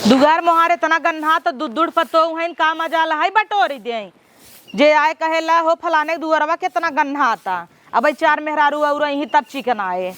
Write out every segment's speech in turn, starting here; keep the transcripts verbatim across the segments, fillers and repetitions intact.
दुआर मोहार इतना गन्हात, दू दू पतोह हैं, का मजाल है बटोरी देई। जे आए कहेला, "हो फलाने के दुआरवा कितना गन्हाता।" अब ई चार मेहरारू और यहीं तब चिकन आए।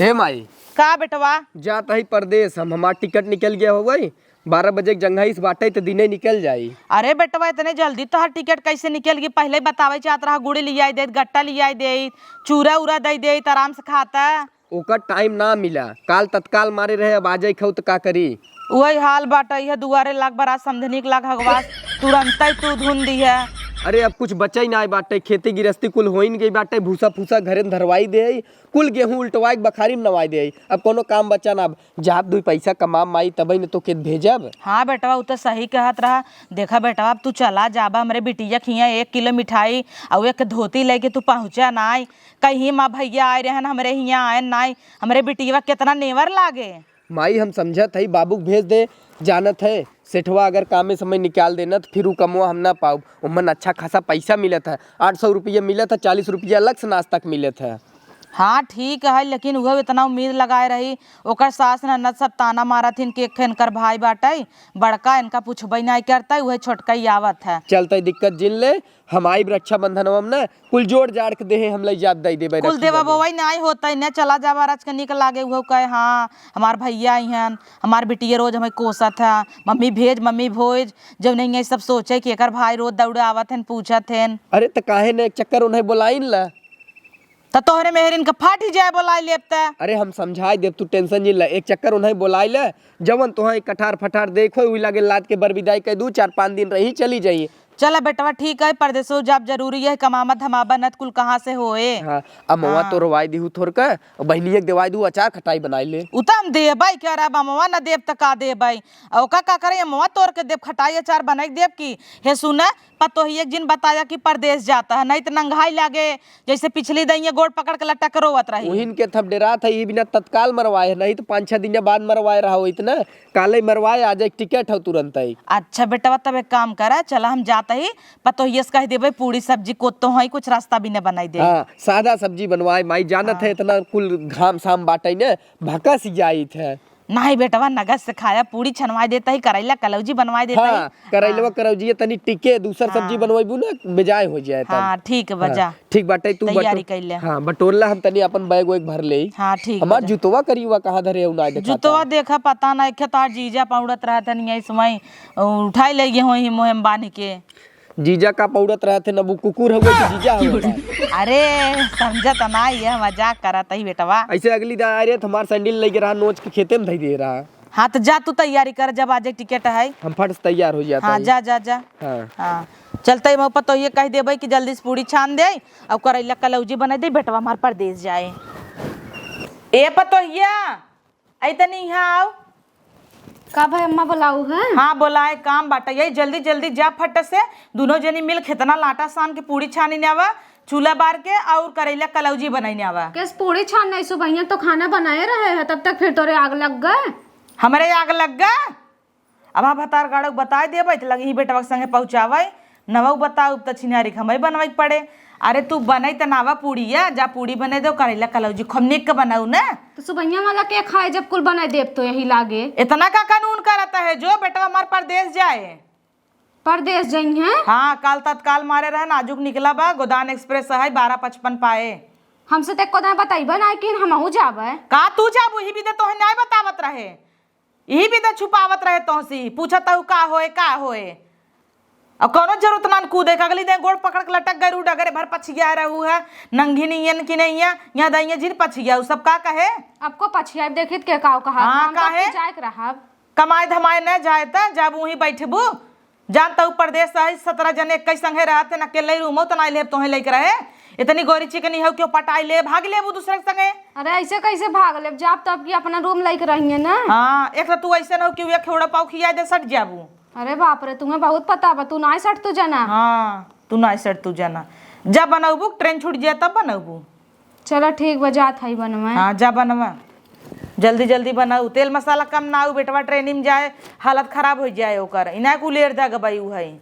हे माई। का बेटवा? जात हई परदेस हम, हमार टिकट निकल गया हो गई। बारह बजे के जंघई से बाटे त दिने निकल जाई। अरे बेटवा, इतने जल्दी तोहार टिकट कैसे निकल गई? पहले ही बतावे चाहत रहा, गुड़ लियाई देत, गट्टा लियाई देत, चूरा उरा दे देत, आराम से खाता। ओकर टाइम ना मिला, काल तत्काल मारे रहे, अब आ जाई खाऊ त का करी? वही हाल बाटे, यह दुआरे लाग बरात समधनी के लाग हगवास, तुरंतई तू धुन दिहे। अरे अब कुछ बचई नाई बाटे, खेती गिरस्ती कुल होइन गई बाटे, भूसा फूसा घरे में धरवाई देई, कुल गेहूं उल्टवाई के बखारी में नवाई देई। अब कोनो काम बचा ना, अब जाब दुई पैसा कमाब माई, तबई न तोके भेजब। हाँ बेटवा, उ त सही कहत रहा। देखा बेटवा, अब तू चला जाबा, हमरे बिटिया के हियाँ एक किलो मिठाई अउ एक धोती लेके तू पहुँचा नाई। कहीं माँ भैया आए रहन, हमरे हियाँ आयन नाई, हमरे बिटिया केतना नेवर लागे। माई, हम समझत हई, बाबू के भेज दे, जानत है, सेठवा अगर कामे समय निकाल देना, त फिर उ कमवा हम ना पाउब। ओमन अच्छा खासा पैसा मिलत है, आठ सौ रुपया मिलत है, चालीस रुपया अलग से नाश्ता के मिलत है। हाँ, ठीक है, लेकिन उहे इतना उम्मीद लगाए रही, ओकर सास ननद सब ताना मारत हिन कि एक ठे इनकर भाई बाटै, बड़का इनका पुछबे नाई करतै, उहे छोटका ही आवत है। चलतै दिक्कत जिन ले, हम आइब रक्षाबंधनवा में ना, कुल जोड़ जाड़ के देहे हम लई जाब, दई देबै कुल रक्षाबंधन। देवा बोवई नाई होतै, ने चला जावा रच के निक लागे, उहो कहे, "हाँ, हमार भैया अइहन, हमार बिटिया रोज हमें कोसत है, मम्मी भेज, मम्मी भेज।" जब नहीं ये सब सोचे कि एकर भाई रोज दौड़े आवत हन, पूछत हन। अरे त काहे न एक चक्कर उन्हें बोलाइन ला। त तोहरे मेहरिन के फाटी जाए बोलाइ लेब त। अरे हम समझाइ देब, तू tension जिन ला, एक चक्कर उन्हें बोलाइ ले, जवन तोहाँ एक कठार फठार देखो, उही लागे लाद के बरबिदाई कइ दू, चार पाँच दिन रही, चली जाई। चला बेटवा, ठीक है, परदेसो जाब जरूरी है, कमाबा धमाबा न त कुल कहाँ से होए। हाँ, अमवा हाँ। तोरवाइ दिहू थोरका, बहिनिया के देवाइ दू, अचार खटाई बनाइ ले। उ त हम देबै, क्या रे, अब अमवा न देब त का देबै? अउ का, का करे, अमवा तोर के देब, खटाई अचार बनाइ के देब कि? हे सुन, पतोहिया के जिन बताया कि परदेस जात है, नहीं त नंगाई लागे, जैसे पिछली दइया गोड़ पकड़ के लटक रोवत रही। उहिन के थप डेरात है, ई बिना तत्काल मरवाए है, नहीं त पाँच छह दिन बाद मरवाए रहा होइत ना। काले मरवाए, आज एक टिकट हौ तुरंतै। अच्छा बेटवा, तब एक काम करा, चला हम जात ही, पतोहिया से कह देबै पूड़ी सब्जी को तो है, कुछ रास्ता भी न बनाइ दे। हाँ, सादा सब्जी बनवाए, माई जानत हाँ। है इतना कुल घाम साम बाटै न, भकस जाइत है। नाहीं बेटवा, नगद से खाया, पूड़ी छनवाइ देत ही, करैला कलौजी बनवाइ देत ही। हाँ, करैलवा हाँ। कलौजी तनी टिके, दूसर सब्जी हाँ। बनवाइबू ना, बेजाय होइ जाए तब। हाँ, ठीक बा, हाँ, जा। ठीक बाटै, तू तैयारी बटो-, कइ ले। हाँ, बटोर ला, हम तनी अपन बैग वैग भर लेई। हाँ, ठीक हमार बा, जा। जुतवा करियवा कहाँ धरे हउ, ना देखात जुतवा है। देखा, पता ना, एक तार जीजा पौड़त रहत हन, यही समय उठाइ लइ गए होई मोहे में बान्हि के। जीजा का पौड़त रहत हन, अब उ कुकुर हउए कि जीजा हउए हमार? अरे, समझत ना, ये मजाक करत ही बेटवा। ऐसे अगली दार आए रहे त हमार सैंडल लइके रहा, नोच के खेते में धइ दे रहा। हाँ, त जा तू तैयारी कर, जब आज टिकट है। हम फट से तैयार होइ जात हाँ, ही। जा, जा, जा। हाँ। हाँ। चलतै मऊ पतोहिया कहि देबै कि जल्दी से पूड़ी छान देइ, अउ करैला कलौजी बनाइ देइ, बेटवा हमार परदेस जाए। ए पतोहिया, अइ तनी इहाँ आउ। का भाई अम्मा बोलाऊ है? हाँ, बोलाए, काम बाटै। यही जल्दी जल्दी जा फट से, दुनो जनी मिल खेतना लाटा सान के पूड़ी छानी ने आवा, चूल्हा बार के अउर करैला कलौजी बनाई ने आवा। केस पूड़ी छान नहीं, सुबहिया तो खाना बनाए रहे है, तब तक फिर तोरे आग लग गए। हमरे आग लग गए? अब हम भतार गाड़ो बताइ देबै, त लगी ही बेटवा के संगे पहुँचावै। नवौ बताउब त छिनारी के हमही बनवै के पड़े। अरे तू बनई त नावा पूड़िया, जा पूड़ी बनाइ देउ, करैला कलौजी खूब निक बनाउ न। त सुबहिया वाला के खाए जब कुल बनाइ देब तो यही लागे। इतना का कानून करत है, जो बेटवा हमार परदेस जाए। परदेस जइहैं? हाँ, काल तत्काल मारे रहे, नाजुक निकला बा, गोदान एक्सप्रेस है, बारह पचपन पाए। हमसे त एको दाएँ बतइबे नाहीं कि हमहूँ जाबे। का तू जाबू, ही भी त तोहे नाहीं बतावत रहे। इही बिदा छुपावत रहे तोहसी, पूछत हऊ का होए, का होए। अब कौनो जरूरत नान कूदे के, अगली दे गोड़ पकड़ के लटक गए रहू, डगरे भर पछिया रहू है, नंगी नियन की नहीं है, यहाँ दइया जिन पछिया, उ सब का कहे? अब को पछिया देखित के काव कहा, हाँ, हम तो काहे? जाए के रहब। कमाए धमाए न जाए त जब वहीं बैठबू, जान तऊ परदेस है, सतरह जने एक संगे रहत है, अकेले रूमो त नाई लेब, तोहे लेके रहे। इतनी गोरी चिकनी हो, क्यों पटाई ले, भाग लेबू दूसरे के संगे। अरे, ऐसे कैसे भाग लेब? जाब तब कि अपना रूम लेके रहिए ना। हाँ, एक तो तू ऐसे न हो कि एक खेवड़ा पाव खिया दे, सट जाबू। अरे बाप रे, तुम्हें बहुत पता बा, तू नाई सट तू जाना। हाँ, तू नाई सट तू जाना। जब बनौबू, ट्रेन छूट जाए तब बनौबू। चला ठीक बा, जात हई बनवे। हाँ, जा बनवा, जल्दी जल्दी बनाऊ, तेल मसाला कम ना आऊ, बेटवा ट्रेनिंग में जाए, हालत खराब हो जाए ओकर, इना कुल एड़ दग बाई उ है।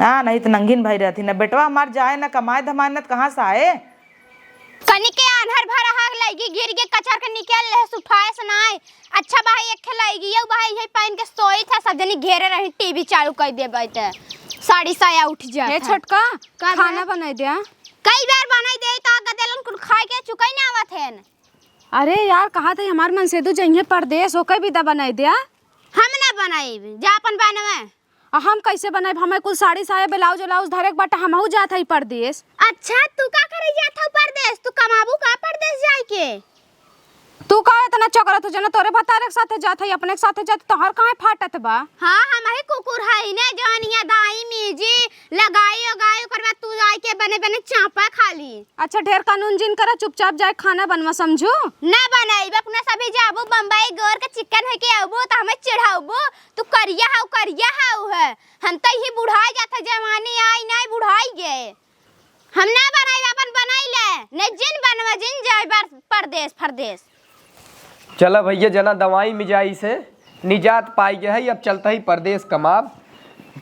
हाँ, नहीं तो नंगिन भाई रहती ना, बेटवा हमार जाए ना कमाए धमाए ना, तो कहाँ से आए? कनी के आ घर भर आग लगी, गिर के कचर के निकल ले, सुठाए से नाय। अच्छा भाई, एक ठे लगी, यौ भाई, यही पहन के सोई था, सब जनी घेरे रही, टीवी चालू कर देबै त साड़ी साया उठ जात हे है। छोटका, का खाना बे? बनाई द्या। कई बार बनाई दे, तो गदेलन कुल खाए के चुकाई ना आवत है। अरे यार, कहा थे हमार मनसेदू जइहे परदेस, ओके विदा बनाई द्या। हम ना बनाइब, जा अपन बनवे। आ हम कैसे बनाइब? हमें कुल साड़ी साया, ब्लाउज उलाउज धरे के बाटे, हमहू जात हई परदेस। अच्छा, तू का करे जात हऊ परदेस? तू कमाबू का परदेस जाइके? तू का इतना चकरत हो, जना तोरे भतारे के साथे जात हई, अपने के साथे जात, तोहर काहे फाटत बा? हाँ, हम ही कुकुर हई ने, जौन हियाँ दाई मीजी लगाई ओगाई, ओकर बाद तू जाइके बने बने चापा खाली। अच्छा, ढेर कानून जिन करा, चुपचाप जाए खाना बनवा, समझू? ना बनाइब, अपना सभी जाबू बम्बई, गोर के चिकन होइके अबू त हमें चिढ़ाबू, तू करिया हऊ, करिया हऊ है। हम त ही बुढ़ाई जात है, जवानी आई नाई, बुढ़ाई गए। हम ना बनाइब, अपन बनाई ले, ने जिन बनवा, जिन जाए बार परदेस, परदेस। चला भैया, जना दवाई मिजाई से निजात पाई गए है, अब चलत ही परदेस कमाब।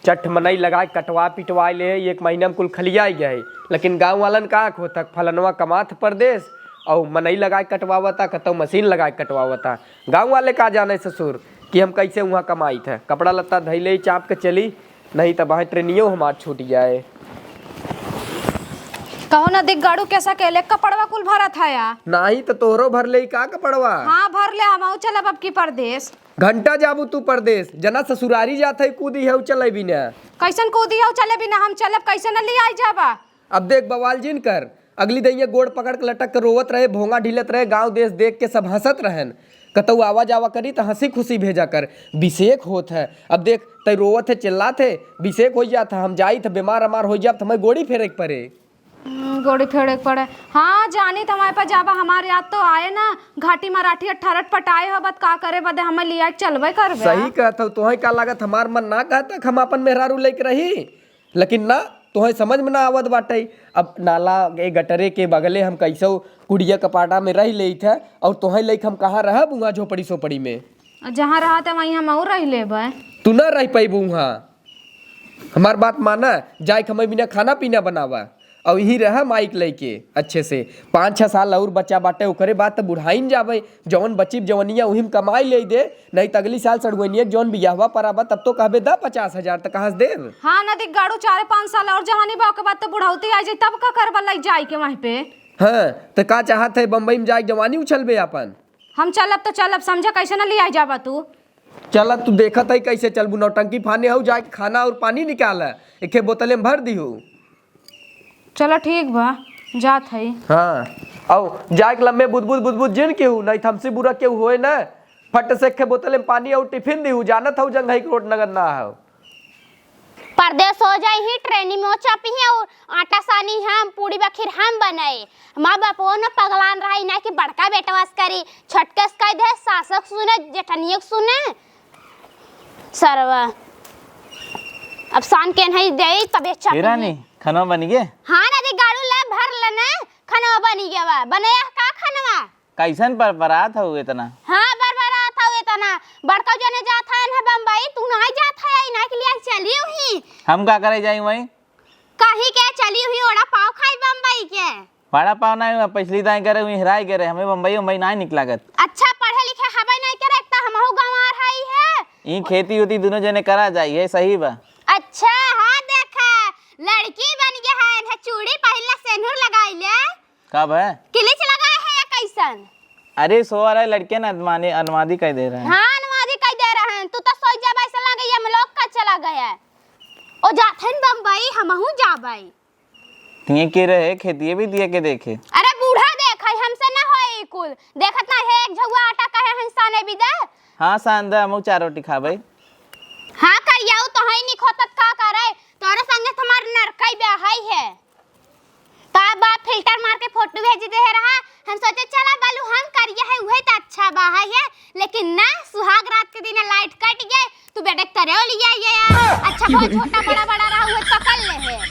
चट मनई लगाए कटवा पिटवाए ले, एक महीना में कुल खलियाई गए है। लेकिन गाँव वालन का होता, फलनवा कमात परदेस, और मनई लगाए कटवावता, कतौ मशीन लगाए कटवावता। गाँव वाले का जाने ससुर कि हम कैसे वहाँ कमाई थे। कपड़ा लत्ता धइले चाप के चली, नहीं त बाहें ट्रेनियो हमार छूट जाए। कहो ना दिख गाड़ू, कैसा केले कपड़वा कुल भरत है या? नाही त तोहरो भर ले का कपड़वा? हाँ, भर ले, हमहू चलब अब की परदेस। घंटा जाबू तू परदेस, जना ससुरारी जात है, कूदी है चले बिना। कैसन कूदी है चले बिना? हम चलब कैसे न ले आई जाबा? अब देख बवाल जिन कर, अगली दइया गोड़ पकड़ के लटक के रोवत रहे, भोंगा ढीलत रहे, गाँव देश देख के सब हँसत रहन। कतौ आवा जावा करी त हँसी खुशी भेजा कर, बिसेक होत है। अब देख तै रोवत है, चिल्लात है, बिसेक होइ जात है, हम जाई त बीमार अमार होइ जाब त हमें गोड़ी फेरे के पड़े। हम्म, गोड़ी फेरे के पड़े। हाँ, जानी त हमारे पास जाबा, हमार याद तो आए ना, घाटी मराठी अठारह पटाए हो, बत का करे बदे हमें लिया के चलबे करबे। सही कहत हौ, तोहे का लागत हमार मन ना कहत कि हम अपन मेहरारू लेके रही? लेकिन ना, तोहे समझ में ना आवत बाटे। अब नाला ए गटरे के बगले हम कैसो कुड़िया कपाटा में रह लेइत है, और तोहे लइके हम कहाँ रहब, उहाँ झोपड़ी सोपड़ी में? जहाँ रहत है वहीं हम और रह लेबे। तू ना रह पैबू उहाँ। हमार बात माना, जाइके हमें बिना खाना पीना बनावा, और यहीं रहा माइक लइके अच्छे से। पाँच छह साल और बचा बाटे, ओकरे बाद त बुढ़ाइन जाबे। जवन बची जवनिया उही में कमाई ले दे, नहीं त अगली साल सड़ुआइनिया के जौन बियाहवा पराबा, तब तो कहबे, "द पचास हजार, त कहाँ से देब?" हाँ, नदी गाड़ू, चारे पाँच साल और जवानी बा, ओके बाद तो बुढ़ौती आ जाई, तब का करबा लई जाई के वहीं पे? हाँ, त का चाहत है, बम्बई में जाइके जवानी उछलबे आपन? हम चलब त चलब, समझा, कैसे न लिया जाबा तू? चला, तू देखत है कैसे चलबू, नौटंकी फाने हऊ, जाइके खाना और पानी निकाल, एके बोतले में भर दिहू। चला ठीक बा, जात हई। हाँ, अउ जाइके लम्बे बुदबुद बुदबुद जिन केहू, नहीं त हमसे बुरा केहू होए न। फट से एके बोतले में पानी अउ टिफिन दिहू, जानत हऊ जंघई के रोट नगद ना हऊ। परदेस हो जाई ही, ट्रेनी में वो चापी ही अउ आटा सानी हम, पूड़ी बखीर हम बनाई। माँ बाप वो न पगलान रहा, इना कि बड़का बेटवा से करी, छोटके से कह दे, सासक सुने, जेठनियों के सुने। सरवा। अब सान के नहीं दे, तबे चापी ही। रानी, खाना बनी गे? हाँ ना, दे गाड़ू ले, भर लेने, खाना बनी गया बा। बनाया का खानवा? कैसन परपरात हऊ इतना? हाँ, परपरात हऊ इतना। बड़का जने जात है ना बम्बई, तू नाहीं जात है, इना के लिए चली हुई। हम का करे जाई वहीं? कहीं के चली हुई, ओड़ा पाव खाई बम्बई के। बड़ा पाव नाहीं हुआ, पिछली दाई करे हुई, हेराई करे, हमें बम्बई, बम्बई नाहीं निक लागत। अच्छा, पढ़े लिखे हबे नाहीं करे, त हमहू गंवार हई है। ई खेती उती दुनो जने करा जाई है, सही बा। अच्छा, हाँ, देखा, लड़की बन गया है, इन्हें चूड़ी पहिरला, सेनुर लगाई ले। कब है? किलिच लगाए है या कैसन? अरे, सोअर है, लड़के ना अनमाने, अनमादी कह दे रहे हैं। हाँ, अनमादी कह दे रहे हैं। तू तो सोच जाबा, ऐसा लगे ये हम लोग का चला गया है। ओ जात हन बम्बई, हमहू जाबई। तिये के रहे, खेतिये भी दिए के देखे। अरे, बूढ़ा देख है, हमसे ना होए ई कुल। देखत ना है, एक झउआ आटा कहे हन साने बिदा। हाँ, सान दे, हमहू चार रोटी खाबई। हाँ, करियाऊ तो है नहीं खोतत का करे, तोरे संगे तो हमार नरकई ब्याह है। का बाप फिल्टर मार के फोटो भेज दे रहा, हम सोचे चला बालू हम करिया है, उहे त अच्छा बा है, लेकिन ना, सुहाग रात के दिन लाइट कट गए, तू बेटे करेओ लिया ये यार। अच्छा, बहुत छोटा बड़ा बड़ा रहा, उहे पकड़ ले है।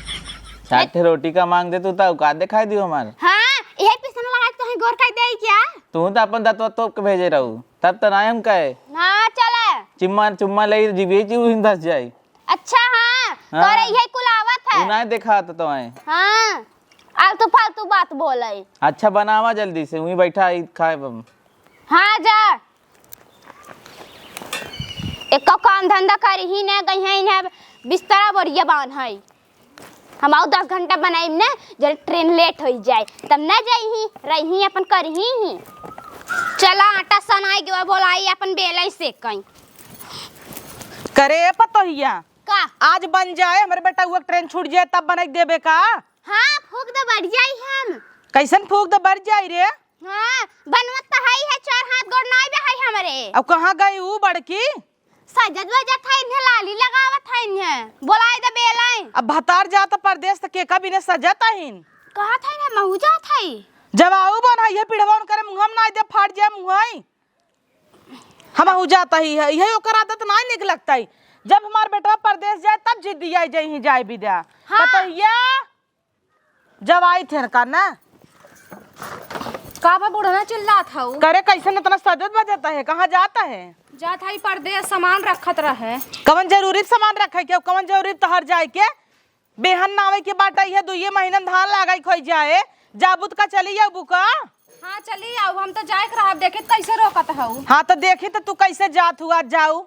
साठे रोटी का मांग दे तू, ता औकात दिखाई दियो हमार। हाँ, यही पिसन लगा के तोहे गोर कर दे क्या? तू तो अपन दतवा तोप के भेजे रहू, तब तो ना हम कहे। हाँ, चला। चुम्मा, चुम्मा ले जीबे जी उहिन धस जाई। अच्छा, हाँ, हाँ। तोरे इहे कुल आवत है। उ नाय देखात तो आए। हाँ। आलतू फालतू बात बोले। अच्छा, बनावा जल्दी से, वहीं बैठा ही खाए। हाँ, जा। एको काम धंधा करिही न, गई है इन्हें बिस्तरा बोरिया बांध है। हम आउ दस घंटा बनाइम न, जरे ट्रेन लेट होइ जाए, तब न जइही, रही अपन करिही ही। चला, आटा सनाई गवा, बोलाई अपन बेलाई से कहीं। करे ए पतोहिया, का? आज बन जाए, हमरे बेटा हुआ ट्रेन छूट जाए, तब बनाई देबे का? हाँ, फूक दे बढ़ जाई हम। कैसन फूक दे बढ़ जाई रे? हाँ, बनवत त हई है, चार हाथ गोड़ नाई बे हई हमरे। अब कहाँ गई ऊ बड़की? सजत बजत है इन्हें, लाली लगावत है इन्हें। बोलाई दे बेलाई। अब भतार जात परदेस त केका बिने सजत आहिन? कहत है ना, महू जात है। जब आऊ बन है, ये पिढ़वा उनकरे मुँह में नाई दे, फाट जाए मुँह है। हम हो जाता ही है, यही ओकर आदत नाई निक लगता है। जब हमार बेटवा परदेस जाए, तब जिद्दी आई जाई ही जाए बिदा। हाँ। पतोहिया, जब आई थे का ना। का बा बुढ़ना चिल्लात हऊ? करे कैसन इतना सजत बजत है, कहाँ जाता है? जात हई परदेस, सामान रखत रहे। कवन जरूरी सामान रखे के, कवन जरूरी तहर जाए के? बेहन नावे के बाटा, इहे दुइये महीना में धान लागई खोई जाए, जाबू त का चली जाबू का? हाँ, चली आऊ, हम तो जाए के रहब, देखित कैसे रोकत हऊ। हाँ, तो देखी तो तू कैसे जात हुआ, जाऊ।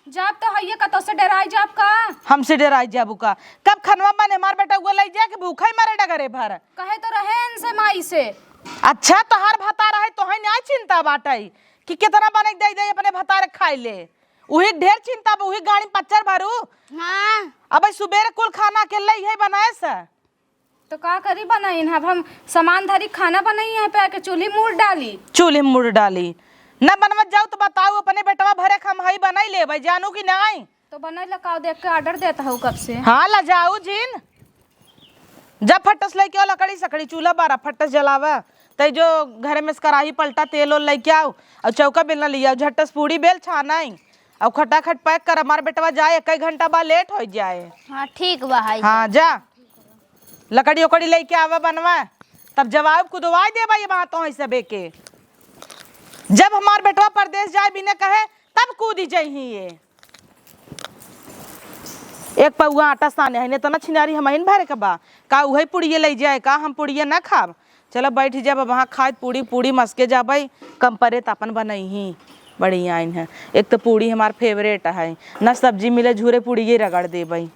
जाब तो हइये, कतो से डेराई जाब का? हमसे डेराई जाबू का? कब खनवा बने, हमार बेटा उगो लई जाए कि भूखा ही मरे डगरे भर। कहे तो रहे इनसे माई से। अच्छा, तोहार भतार है, तोहे नाई चिंता बाटई कि कितना बने दे दे अपने भतार खाई ले। उही ढेर चिंता बा, उही गाड़ी पच्चर भरू। हाँ। अबे सुबेरे कुल खाना अकेले ही बनाए से। तो का करी बनाइन? अब हम सामान धरी, खाना बनाई, यहाँ पे आके चूल्ही मूड़ डाली। चूल्ही मूड़ डाली। न बनवत जाऊ तो बताऊ, अपने बेटवा भरे हम हई बनाई लेबै, जानू कि नाई? तो बनाई ला, काव देख के order देत हऊ कब से। हाँ, ला जाऊ जिन। जब फटस लेके आओ लकड़ी सकड़ी, चूल्हा बारा फटस जलावा। तै जो घरे में से कराही पलटा, तेल ओल लेके आओ, और चौका बेलना लियाओ, झटस पूड़ी बेल छानाई, और खटाखट pack कर, हमार बेटवा जाए, एक घंटा बाद late हो जाए। हाँ, ठीक बा, हाय। हाँ, जा, लकड़ी ओकड़ी लेके आवा बनवा, तब जवाब कुदवाई देबा ये बात तो है सबे के। जब हमार बेटवा परदेस जाए बिना कहे, तब कूदी जइही ये। एक पौआ आटा साने है, इतना छिनारी हमहिन भरे के बा। का उहे पुड़िये लई जाए, का हम पुड़िये ना खाब? चलो बैठ जाब, अब वहाँ खाइत पूड़ी, पूड़ी मस्के जाबै, कम परे त अपन बनइही। बढ़िया आइन है। एक तो पूड़ी हमार favourite है, ना सब्जी मिले झूरे पुड़िये रगड़ देबै।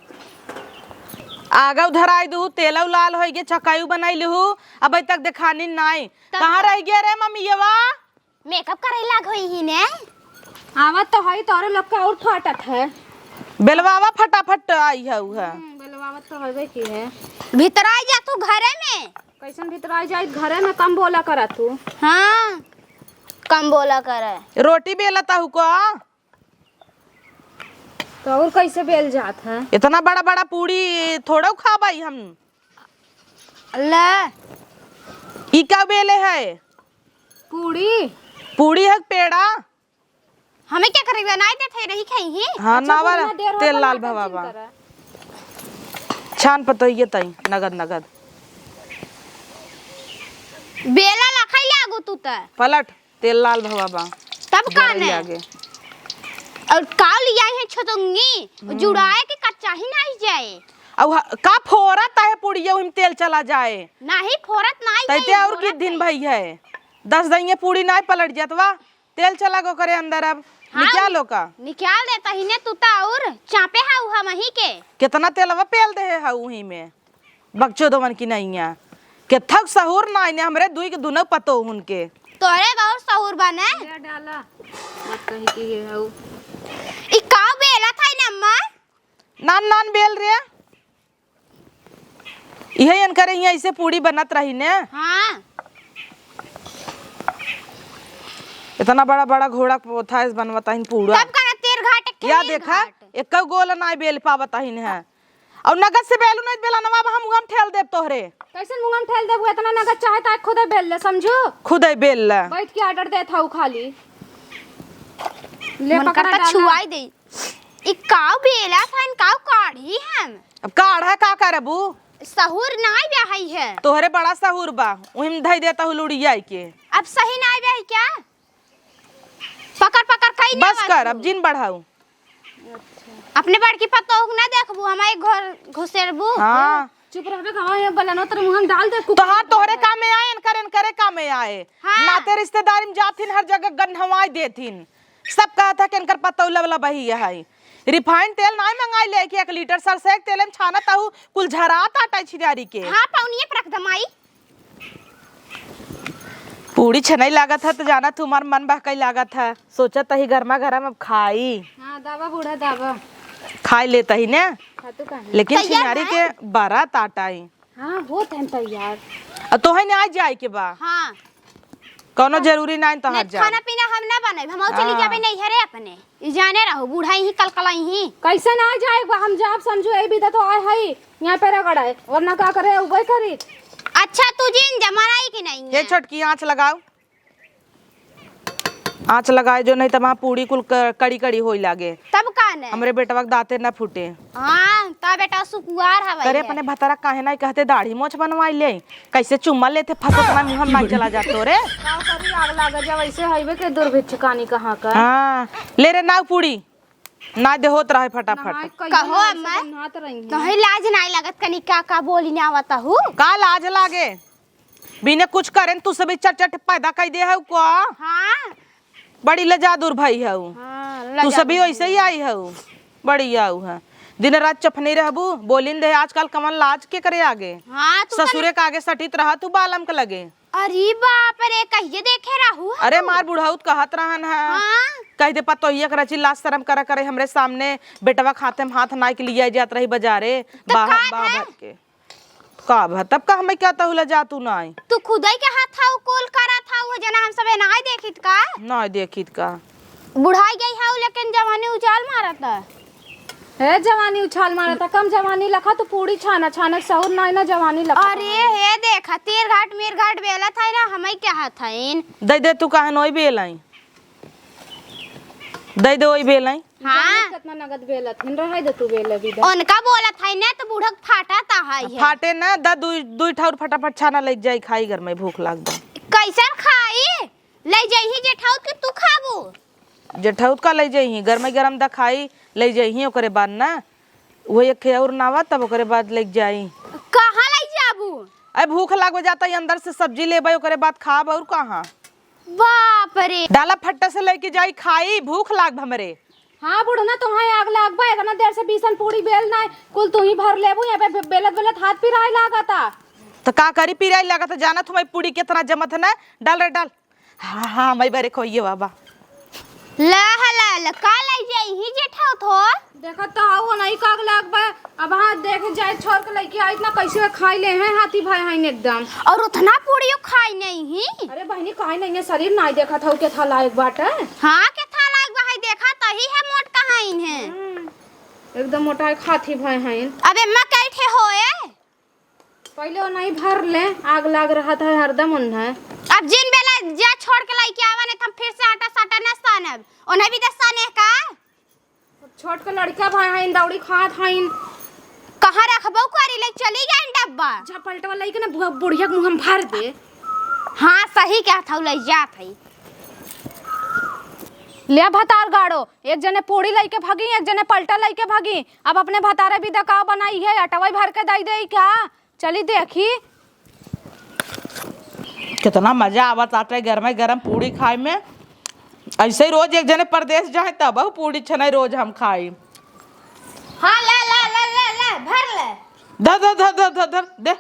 आगा उधराई दू, तेलौ लाल होइ गे, चकायू बनाई लिहू, अबै तक देखानी नाई। तब कहाँ का? रहि गया रे मम्मियवा? Makeup करे लाग होई ही ने। आवत तो हई, तोरे लोग का और फाटत है। बेलवावा फटाफट आई है उ है। हम्म, बेलवावत तो हवे की है। भीतर आई जा तू घरे में। कैसन भीतर आई जाई घरे में, कम बोला करा तू। हाँ, कम बोला करे। रोटी बेलत हऊ का? तो और कैसे बेल जात है? इतना बड़ा बड़ा पूड़ी थोड़ा खाबाई हम। ले। ई का बेले है? पूड़ी। पूड़ी है पेड़ा? हमें क्या करेगा? नाई देते रही खाई ही। हाँ, अच्छा, नावा कितना देर तेल होता लाल नाटक भवा जिन बा। करा। छान पतोहिए तई, नगद, नगद। बेला ला खाई लागू तू त। पलट, तेल लाल भवा बा। तब का जरई ने? लागे। और का लिया है छतंगी? हम्म। जुड़ाए के कच्चा ही नाई जाए। अब ह-, का फोरत है पुड़िया, ओहिम तेल चला जाए। नाही फोरत नाई तैते जाए, और फोरत कित दिन है। भई है? दस दइये पूड़ी नाई पलट जात बा। तेल चला गो करे अंदर अब। हाँ, निकाल ओका। निकाल दे तहिने तू त और चापे हा उहा मही के। कितना तेलवा पेल दे है उही में। बकचोदवन की नैया। केथक सहूर नाई ने हमरे दुई के दुनो पतोहुन के। तोरे बहुत सहूर बने। ले डाला। मत कही कि ये हऊ। ई का बेला था ने अम्मा? नान नान बेल रे। इहे इनकरे हियां ऐसे पूड़ी बनत रही ने। हाँ। इतना बड़ा बड़ा घोड़ा पोथा इस बनवता हिन पूड़ा। तब का ना तेर घाट, एक या ठेली देखा, घाट। एक गोल नाई बेल पावता हिन है। और नगद से बेलू नहीं बेला नवा, हम उहम ठेल देब तोहरे। कैसे मुंगम ठेल देबू? इतना नगद चाहे ताए खुदे बेल ले, समझू? खुदे बेल ले। बैठ के order देत हऊ खाली। ले मन पकड़ा करता डाला। छुआई दे। ई काव बेला था, काव काढ़ी हम। अब काढ़ा का करबू? सहूर नाई बा हई है। तोहरे बड़ा सहूर बा, उहिम धई देता हूँ लुड़ियाई के। अब सही नाई बा हई क्या? पकड़ पकड़ कई ना बस कर, अब जिन बढ़ाऊ। अपने बड़की पतोह के ना देखबू, हमारे घर घुसेरबू। हाँ, चुप रहबे, कहाँ है बलनो, तेरे मुँह में डाल दे कुकर तोहार में तोहरे डाल दे। काम में आए, इनकर इनकरे काम में आए। हाँ। नाते रिश्तेदारी में जाथिन, हर जगह गन्हवाई देथिन। सब कहत है कि इनकर पतौ लवला बही है। रिफाइन तेल नाई मंगाई ले कि एक लीटर सरसों के तेल में छानत हऊ, कुल झरात आटा छिनारी के। हाँ, पौनिये पर रख दमाई। पूड़ी छनई लागत है तो जानत हमार मन बहकई लागत है। सोचत ही गरमा गरम अब खाई। हाँ, दावा बूढ़ा दावा। खाई लेत ही ने। हाँ, तू काहे? लेकिन तैयार छिनारी है? के बारात आटा आई। हाँ, होत है तैयार। अब तोहई ने आ जाए के बा। हाँ। कौनो हाँ। जरूरी नाई तोहार नहीं, जाए। खाना पीना हम ना बनाई, हम चली हाँ। जाबे नैहरे अपने। ई जाने रहो, बूढ़ा ही कलकलाई ही। कैसे ना जाए बा, हम जाब समझू, यही विदा तो आए हई, यहाँ पे रगड़ है, वरना का करे, उबे करी। अच्छा, तू जिन जमा आई कि नहीं ये है? छोटकी आँच लगाओ, आँच लगाए जो नहीं तो वहाँ पूड़ी कुल क-, कड़ी कड़ी होई लागे। तब का ने? हमरे बेटवा के दाँते ना फूटे। हाँ, ता बेटा सुकुआर हवाई करे है। अपने भतारा काहे ना कहते दाढ़ी मोछ बनवाई ले, कैसे चुम्मा लेते फसत ना मुँह में चला जातो रे। का करी, आग लागे जब ऐसे हईबे के दुर्भिक्ष कानी कहाँ का। हाँ, ले रे नाव पूड़ी, ना दे होत रहे फटाफट। नहाए कहियो कहो ना, अम्मा, ऐसे नहात रही हैं। तोहे लाज नाई लागत कनी का, का बोली ना आवत हूँ। का लाज लागे? बिना कुछ करेन तू सब चट चट पैदा कर दे हऊ का? हाँ। बड़ी लजा दूर भाई हऊ। हाँ, तू लजा सभी दूर वैसे ही भाई। आई हऊ। बड़ी आऊ है। दिन रात चफनी रहबू, बोलिन दे आजकल कमन लाज के करे आगे। हाँ, तू ससुरे तनी का आगे सटित रहा तू बालम के लगे। अरे बाप रे, कहिए देखे रहू है अरे तू? मार बुढ़ऊ त कहत रहन है। हाँ। कह दे पतोहिया के रची लाज शरम करा करे हमरे सामने बेटवा खाते में हाथ नाई के लिया जात रही बाजारे। तो बाहर का बाहर है? भर के। का भा, तब का हमें क्या तहुला जा तू नाई? तू खुदई के हाथ हाउ कुल करत हाउ, जना हम सबे नाई देखित का? नाई देखित का? बुढ़ाई गई हाउ, लेकिन जवानी उछाल मारत है। हे जवानी उछाल मारत है, कम जवानी लखा तू पूड़ी छाना, छाना सहूर नाई ना जवानी लखा। अरे हे देखा, तीर घाट मीर घाट बेलत है ना, हमें क्या हाथ है इन? दे दे तू काहे नोई बेलाई? दे दे ओई बेलाई। हाँ। जाने कितना नगद बेलत हिन, रहे दे तू बेले भी दे। उनका बोलत है ना तो बूढ़क फाटा ता है है। फाटे ना, दा दुई, दुई ठौर फटाफट छाना ले जाई खाई घर में, भूख लाग बा। कैसन खाई? ले जाई ही जेठाउत के तू खाबू। जेठाउत का ले जाई ही, घर में गरम दा खाई, ले जाई ही ओकरे बाद ना। वो एक खे और नावा तब ओकरे बाद ले जाई। कहाँ ले जाबू? अरे भूख लाग जाता है, अंदर से सब्जी लेबे ओकरे बाद खाब और कहाँ। बाप रे। डाला फट्टा से लेके जाई खाई, भूख लाग हमरे। हाँ बुढ़ना, तोहाई आग लाग बा, इतना देर से बीसन पूड़ी बेल ना, कुल तू ही भर लेबू, यहाँ पे बे-, बेलत बेलत हाथ पिराए लागता। तो का करी, पिराए लागता, जानत हूँ मैं पूड़ी कितना जमत है ना। डाल रे डाल। हाँ हाँ, मैं बरे खोइए बाबा। ला हला, ला, का लाई जाई ही जेठाउत हो? देखत तो हऊ, नहीं काग लाग बा। अब हाँ, देखे जाए, छोड़ के लइके आई, इतना कैसे खाई ले हैं, हाथी भाई हैं एकदम। और उतना पूड़ियो खाई नहीं ही। अरे बहनी, खाई नहीं है, शरीर नाई देखत हऊ, के था लायक बाटे। हाँ, के था लायक बा, है देखा, तही है मोट कहाइन है। हम्म, एकदम मोटा है, खाथी भाई हैं। अबे माँ, कै ठे होए? पहिले ओनही भर ले, आग लाग रहत है हरदम ओनहे। अब जिन बेला जा छोड़ के लइके आवा, नहीं त हम फिर से आटा साटा न सानब। ओनहे भी त साने का? छोट के लड़का भाई हइन, दौड़ी खात हइन। कहाँ रखबो करी, ले चली गइन डब्बा। जा पलटवा लइके ना बुआ-, बुढ़िया के मुँह में भर दे। हाँ, सही कहत हऊ, ले जात हई। ले भतार गाड़ो, एक जने पूड़ी लइके भागी, एक जने पलटा लइके भागी। अब अपने भतारे भी दकाव बनाई है, अटवाई भर के दई देई का? चली देखी। कितना मजा आवत आटे गरमे गरम पूड़ी खाए में। ऐसे ही रोज एक जने परदेस जाए तब पूड़ी छनाई रोज हम खाई। हाँ, ला, ला, ला, ला, ला, भर ले। धर, धर, धर, धर, धर, धर, दे।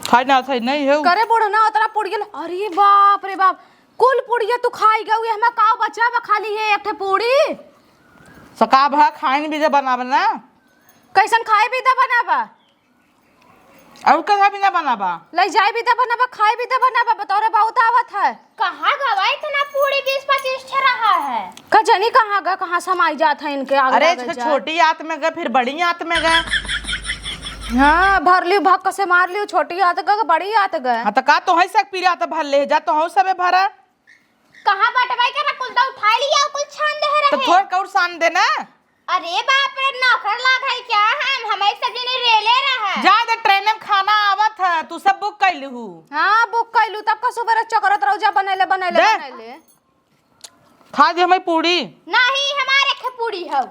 खाई ना, खाई नहीं है। करे बुढ़ना उतना पुड़िया ले-, अरे बाप रे बाप, कुल पुड़िया तू खाई गऊ, ये हमें काव बचा बा खाली है एक ठे पूड़ी। सकाब है, खाइन भी दे बनावे ना। कैसन खाए भी दे बनावा? और कथा भी ना बनावा? ले जाए भी दे बनावा, खाए भी दे बनावा, बतौरे बहुत आवत है। कहाँ गवा इतना पूड़ी बीस पच्चीस ठे रहा है? का जानी कहाँ गा, कहाँ समाई जात है इनके आग अरे, लागे जा। छोटी आत में गए, फिर बड़ी आत में गए। हाँ, भर लियो, भक्क से मार लियो, छोटी आत गए, बड़ी आत गए। हाँ, तो का तोहई सक पीरा तो भर ले जा, तोहऊ सबे भरा। कहाँ बटवाई के रख, कुल तो उठा लिया, कुल छान दे रहे। तो थोड़ कौर सान दे ना। अरे बाप रे, नौकर लाग है क्या हम? हमारे सब जने रेले रहा। जा दे, ट्रेन में खाना आवत है, तू सब बुक कैलू हु। हाँ, बुक कैलू, तब का सुबह चकरत रहो, जा बनैले, बनैले, दे। बनैले। खा दे हमें पूड़ी। नहीं, हमारे खे पूड़ी हो।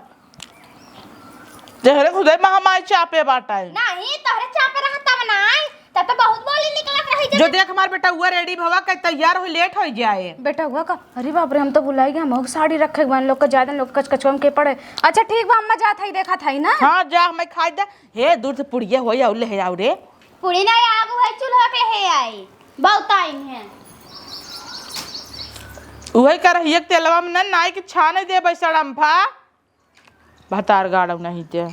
तेहरे खुदे महमाई चापे बाटइ। नहीं, तोहरे चापे रहा तब नाई, तब तो बहुत बोली निकलत रही जो जब देख हमार बेटउआ ready भवा के तैयार होइ, late होइ जाए। बेटउआ का, अरे बाप रे, हम तो भुलाई गए, हम साड़ी रखे के बा, लोग के ज्यादा लोग कचकचवा में के पड़े। अच्छा ठीक बा अम्मा, जात हई, देखत हई ना। हाँ जा, हमें खाइ दे। हे दूर से पुड़िया होइ आउ ले आउ रे। पूड़ी नहीं, आग हुए चूल्हा के ले आई, बहुत आई है। उहे करहिया के तेलवा में ना नाई के छाने देबइ सड़म्फा। भतार गाड़ब नहीं ते।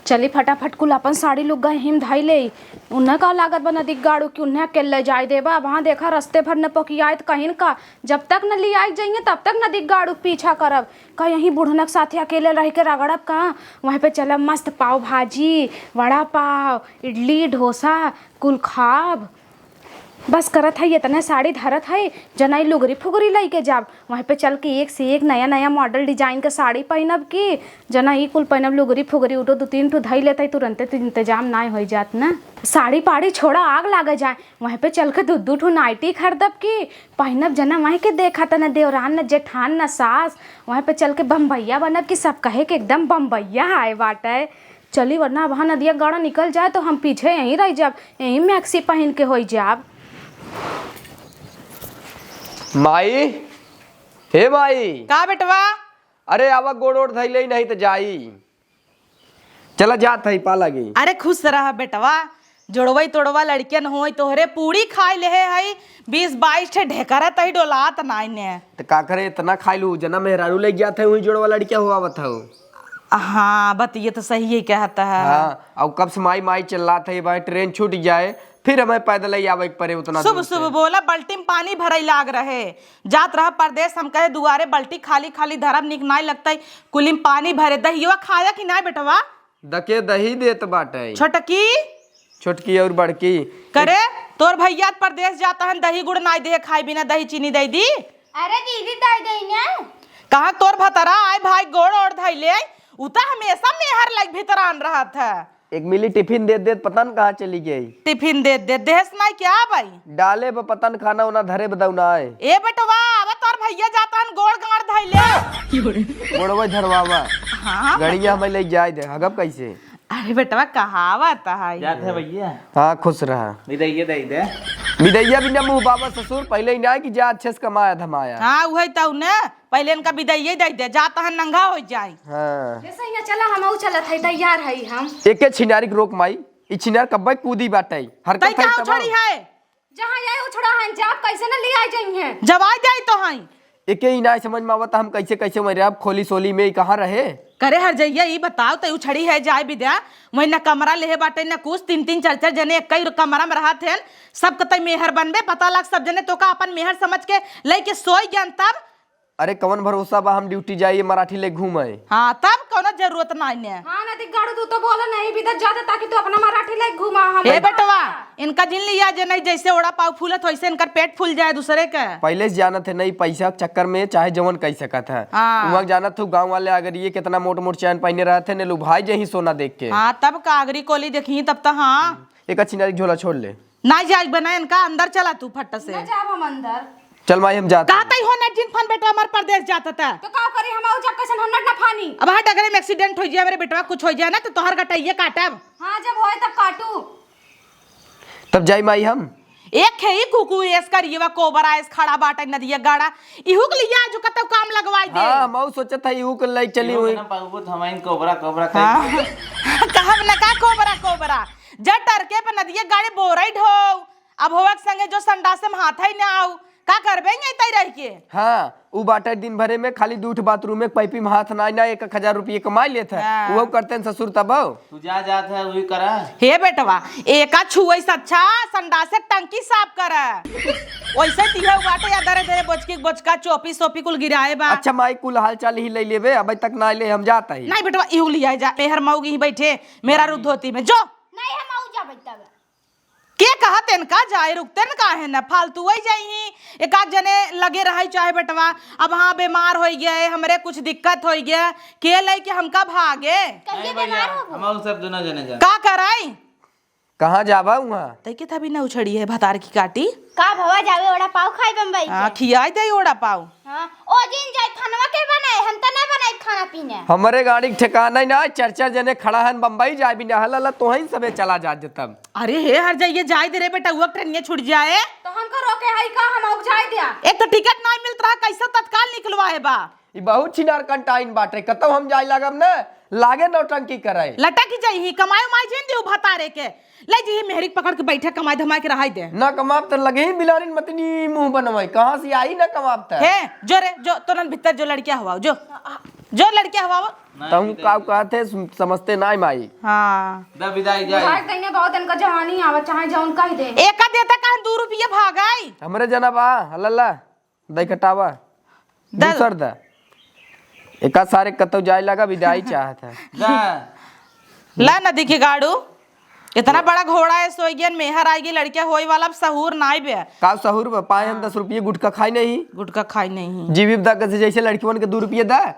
चली फटाफट कुल अपन साड़ी लुग्गा हिम धइ लेई। उन्हें का लागत बा नदी गाड़ू कि उन्हें अकेले जाए देबा? अब हाँ देखा रस्ते भर न पोकियाइत कहिन का, जब तक न लियाई जाइए तब तक नदी गाड़ू पीछा करब। का यहीं बुढ़नक साथे अकेले रह के रगड़ब का? वहीं पे चलब मस्त पाव भाजी, वड़ा पाव, इडली, डोसा कुल खाब। बस करत हई, एतने साड़ी धरत हई, जना ई लुगरी फुगरी लइके जाब। वहीं पे चल के एक से एक नया नया model design के साड़ी पहिनब की, जना ई कुल पहिनब, लुगरी फुगरी उठो दू तीन ठो धई लेत हई, तुरंते तो इंतजाम नाय होई जात ना। साड़ी पाड़ी छोड़ा, आग लागे जाए। वहीं पे चल के दू दू ठो नाइटी खरीदब की, पहिनब, जना वहीं के देखा त न देवरान न जेठान न सास। वहीं पे चल के बम्बैया बनब की सब कहे के एकदम बम्बैया आए बाटे। चली, वरना अब हाँ नदिया गाड़ा निकल जाए तो हम पीछे यहीं रह जाब, यहीं मैक्सी पहिन के होई जाब। माई, हे माई। का बेटवा? अरे आवा, गोड़ ओड़ धइले, नहीं तो जाई। चला जात हई, पा लगी। अरे खुश रह बेटवा, जोड़वई तोड़वा लड़कियन होई, तोहरे पूड़ी खाई लेहे हई, बीस बाईस ठे ढेकरत हई, डोलात नाई ने। त का करे, इतना खाई लू, जना मेहरारू ले जात है, वही जोड़वा लड़किया हुआ आवत हऊ। हाँ, बतिये तो सही ही कहत है। हाँ, अब कब से माई माई चिल्लात है, भाई ट्रेन छूट जाए, फिर हमें पैदल ही आवे के पड़े उतना शुभ दूर से। शुभ बोला, बल्टी में पानी भरई लाग रहे, जात रहा परदेस, हम कहे दुआरे बल्टी खाली खाली धरब, निक नाई लगतई, कुली में पानी भरे। दहियवा खाया कि नाई बेटवा? दके दही देत बाटे। छोटकी? छोटकी और बड़की। करे, तोर भैया परदेस जात हन, दही गुड़ नाई देहे खाई, बिना दही चीनी दे दी। अरे दीदी, दे दे ने। कहाँ तोर भतरा आए भाई, गोड़ ओढ़ धइले, उ त हमेशा मेहर लाइक भीतरान रहत है। एक मिली टिफिन देत देत पता न कहाँ चली गई। टिफिन देत देत देहस नाई क्या भाई? डाले ब पता न खाना उना धरे बदौना आए। ए बेटवा, अब तोर भैया जात हन, गोड़ गाड़ धइले। गोड़वे धरवावा। हाँ। गड़िया हमें ले जाए दे, हगब कैसे? अरे बेटवा, कहावत है। जात है भैया। हाँ, खुश रहा। बिदैया दे दे। बिदैया बिना मुँह बाबा ससुर, पहले ही ना कि जा अच्छे से कमाया धमाया। हाँ, उहे तउ ने, पहले इनका बिदैया दे दे, जात है नंगा हो जाए। हाँ। जैसे यहाँ चला, हम चलत है, तैयार है हम। एके छिनारी के रोक माई, ई छिनार कब्बे कूदी बाटे, हरकत तई है तब। छोड़ी है। जहाँ जाए उछड़ा हन, जाब कैसे न लियाई जइहें? जब आ जाई तो हई। एके ही नाय समझ में आवत, हम कैसे, कैसे मरे अब खोली सोली में, ई कहाँ रहे? करे हर जइया, ई बताओ, तई उछड़ी है जाए बिद्या, वही न कमरा लेहे बाटे, न कुछ, तीन, तीन, चार, चार जने एक ही कमरा में रहत हैं, सब कतई मेहर बनबे, पता लग सब जने तोका अपन मेहर समझ के लेके सोई गन तब। अरे कवन भरोसा बा हम ड्यूटी जाइए मराठी ले घूमे? हाँ, तब कौनो जरूरत नाई ने। हाँ, नदी गाड़ू, तू तो बोला नहीं बिदत ज्यादा, ताकि तू अपना मराठी ले घूमा हम। ए बेटवा, इनका जिन लिया जे नहीं, जैसे ओड़ा पाव फूलत वैसे इनकर पेट फूल जाए दूसरे के। पहले से जानत है नहीं, पैसा के चक्कर में चाहे जवन कह सकत है। हाँ। वहाँ जानत हो गाँव वाले अगर ये कितना मोट मोट चैन पहने रहते ने, लुभाई जही सोना देख के। हाँ, तब कागरी कोली देखी तब तो। हाँ। एक अच्छी नारी झोला छोड़ ले। ना जाए बना इनका, अंदर चला तू फट से। ना जाब हम अंदर। चल माई, हम जात कहा हई। तई हो ना जिन फन बेटवा हमार परदेस जात था। तो का करी हम आऊ जब कैसन हम नट ना फानी। अब हाँ डगरे में accident हो जाए मेरे बेटवा, कुछ हो जाए ना तो तोहर गटइये काटब। हाँ, जब होए तब काटू। तब जाई माई हम। एक है ही कुकु एस करिएवा कोबरा एस खड़ा बाटे नदिया गाड़ा। इहू के लिए आज कतौ काम लगवाई दे। हाँ, हम आऊ सोचत है इहू के लई चली इहू हुई। के ना पाऊ तो हमाइन कोबरा, कोबरा हाँ। कही। कहब ना का कोबरा, कोबरा। जा टरके पे नदिया गाड़े बोरई ढोऊ। अब होवक संगे जो संडासे में हाथ ही ना आऊ, का करबे यहीं तई रह के? हाँ, उ बाटे दिन भरे में खाली दूठ बाथरूम में पैपी में हाथ ना, ना एक एक हजार रुपये कमाई लेत है। हाँ। वो करते हैं ससुर तब। तू जा जात है, वही करा। हे बेटवा, एका छुए से अच्छा संडासे टंकी साफ कर। वैसे तिहे बाटे या दरे दरे बोचकी बोचका चोपी सोपी कुल गिराए बा। अच्छा माई, कुल हाल चाल ही ले लेबे, अबे तक ना ले हम जात ही। नहीं बेटवा, इहू लिया जा, मेहर मऊगी ही बैठे, मेरा रुद्धोती में जो। नहीं, हम आऊ जाबे तब। के कहत इनका जाए, रुकते न काहे न, फालतू वही जाई ही। एक आध जने लगे रहे चाहे बेटवा, अब हाँ बीमार होई गए, हमरे कुछ दिक्कत होई गए, के लई के हमका भागे? कहिए नहीं भैया, बीमार हो गए। हम सब दोनों जने जा। का कराई? कहाँ जाबा वहाँ? तई के तभी न उछड़ी है भतार की काटी। का भवा जावे ओड़ा पाव खाई बम्बई हाँ, के? खियाई दे ओड़ा पाव। हाँ, ओ दिन जाई खानवा के बनाए, हम तो ना बनाई खाना। हमरे गाड़ी के ठिकाना ही ना, चार चार जने खड़ा हन, बम्बई जाए भी ना, हला ला तोहई सबे चला जा जतब। अरे हे हर जाइए, जाए दे रे बेटा, वो ट्रेनिया छूट जाए। तो हमको रोके हई का, हम अउक जाए दिया। एक तो टिकट ना मिलत रहा, कैसे तत्काल निकलवाए बा? ई बहुत छिनार कंटाइन बाटे, कतौ हम जाए लागब ना, लागे नौटंकी करे। लटक जाई ही, कमाई उमाई जिन दियो भतारे के। ले जी, मेहरी के पकड़ के बैठे, कमाई धमाई के रहाई दे। ना कमाब त लगे ही बिलारिन मतनी मुंह बनवाई, कहाँ से आई ना कमाब त। हे, जो रे, जो, तोरन भीतर जो लड़किया हवाओ, जो। जो लड़किया हवाओ। तहूँ काउ कहत है, सम-, समझते नाई माई। हाँ। दा विदाई जाई। भाग गई ने बहुत इनका जवानी आवा, चाहे जौन कह दे। एका देता कहन दू रुपये भागाई। हमरे जना बा, हलला, दई कटावा। दा। दूसर दा। एका सारे कतौ जाए लगा, विदाई चाहत है। दा। ला नदी के गाड़ू, इतना बड़ा घोड़ा है, सोइगन मेहर आएगी, लड़किया होई वाला, अब सहूर नाई बे। का सहूर बा? पाए हम हाँ। दस रुपये गुटखा खाई नहीं। गुटखा खाई नहीं। जीवी बता कैसे जैसे लड़कियों के दू रुपये दा।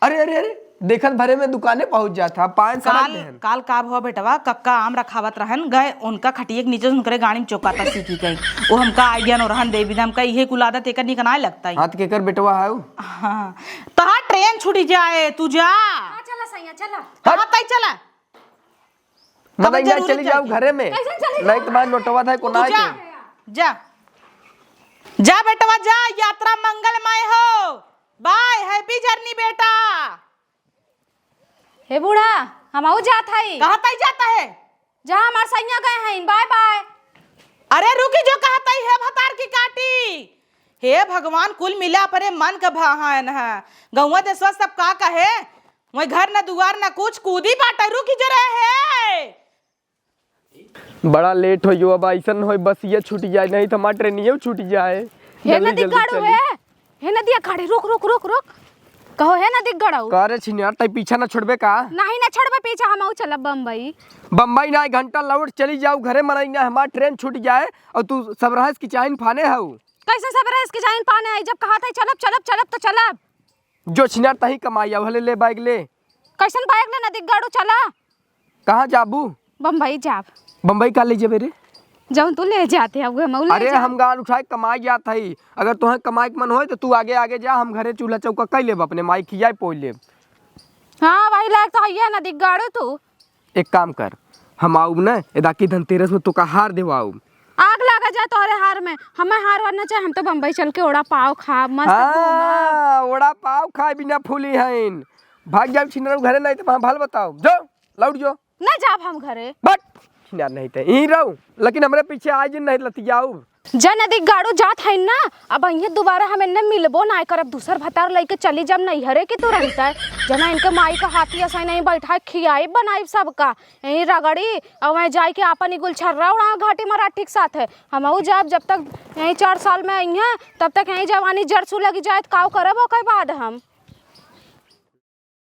अरे, अरे, अरे, देखत भरे में दुकाने पहुंच जात है, पाए समझ काल, लेहन। काल का भवा बेटवा, कक्का आम रखावत रहन, गए उनका खटिए के नीचे से उनकरे गाड़ी में चौकाता सीखी गई। वो हमका आइडिया नो रहन दे बिदा, हमका इहे कुल आदत एकर निक नाय लगता है। हाथ केकर बेटवा है उ? हाँ। तहार ट्रेन छूटी जाए, तू जा। हाँ, चला सैया, चला। कहाँ तई चला? मतलब कब जरूरी चली जाओ चाहिए? घरे में। कैसे चली नहीं जाओ? तुम्हारे नोटवा था को तू ना जा, आते। जा। जा बेटवा जा, यात्रा मंगलमय हो। बाय, happy journey बेटा। हे बूढ़ा, हम आऊ जात हई। कहाँ तई जाता है? जहाँ हमार सैया गए हैं, बाय बाय। अरे रुकी जो, कहाँ तई है भतार की काटी। हे भगवान, कुल मिला अपने मन का भाहायन है। गौवा देशवा सब का कहे, वही घर न दुआर न कुछ, कूदी बाटे, रुकी जो रहे है। बड़ा लेट हो जो, अब ऐसन होई बस ये छूट जाए, नहीं तो हमार ट्रेनियो छूट जाए। हे जल्दी, नदी जल्दी गाड़ू चली। है, हे नदिया गाड़ी, रुक, रुक, रुक, रुक। कहो हे नदी गाड़ू। का रे छिनिया, तई पीछा ना छोड़बे का? नहीं ना छोड़बे पीछा, हम आऊ चलब बम्बई। बम्बई ना, एक घंटा लौट चली जाऊ घरे, मरई ना हमार ट्रेन छूट जाए और तू सब रहस की चाइन फाने हऊ। कैसे सब रहस की चाइन फाने आई, जब कहा था चलब, चलब, चलब तो चलब। जो छिनार तही कमाई आव, हले ले बैग ले। कैसन बैग ले नदी गाड़ू चला? कहाँ जाबू? बम्बई जाब। बम्बई का ले जेबे रे? जौन तू ले जाते है, उहे मऊ ले अरे जाब। हम गाल उठाए कमाई जात हई। अगर तोहे कमाई के मन होए तो तू आगे आगे जा, हम घरे चूल्हा चौका कई लेब, अपने माई खियाए पोई लेब। हाँ, वही लायक तो हइये नदी गाड़ू तू। एक काम कर, हम आउब न, एदा की धनतेरस में तोका हार देवाउब। आग लागा जाए तोहरे हार में, हमें हार वार ना चाहे, हम तो बम्बई चल के ओड़ा पाव खाब, मस्त घूमब। हाँ, ओड़ा पाव खाए बिना फूली हईन। भाग जाओ छिनरू घरे, नहीं तो वहाँ भल बताओ। जो, लौट जो। ना जाब हम घरे। बट, छिनार नहीं ते, यहीं रहो, लेकिन हमरे पीछे आज नहीं लतियाउब। जा नदी गाड़ू जात हईन ना, अब अइहें दुबारा हम एन्ने मिलबो नाय करब, दूसर भतार लइके चली जाब नैहरे के तुरंत। जना इनके माई का हाथी असाई नहीं बैठाए, खियाई बनाई सबका, यहीं रगड़ी, और वहीं जाए के आपन ई गुलछर्रा उड़ा घाटी मराठी के साथ है। हमहू जाब, जब तक यहीं चार साल में अइहें, तब तक यहीं जवानी जरसू लगी जाए, त काव करब ओकर बाद हम।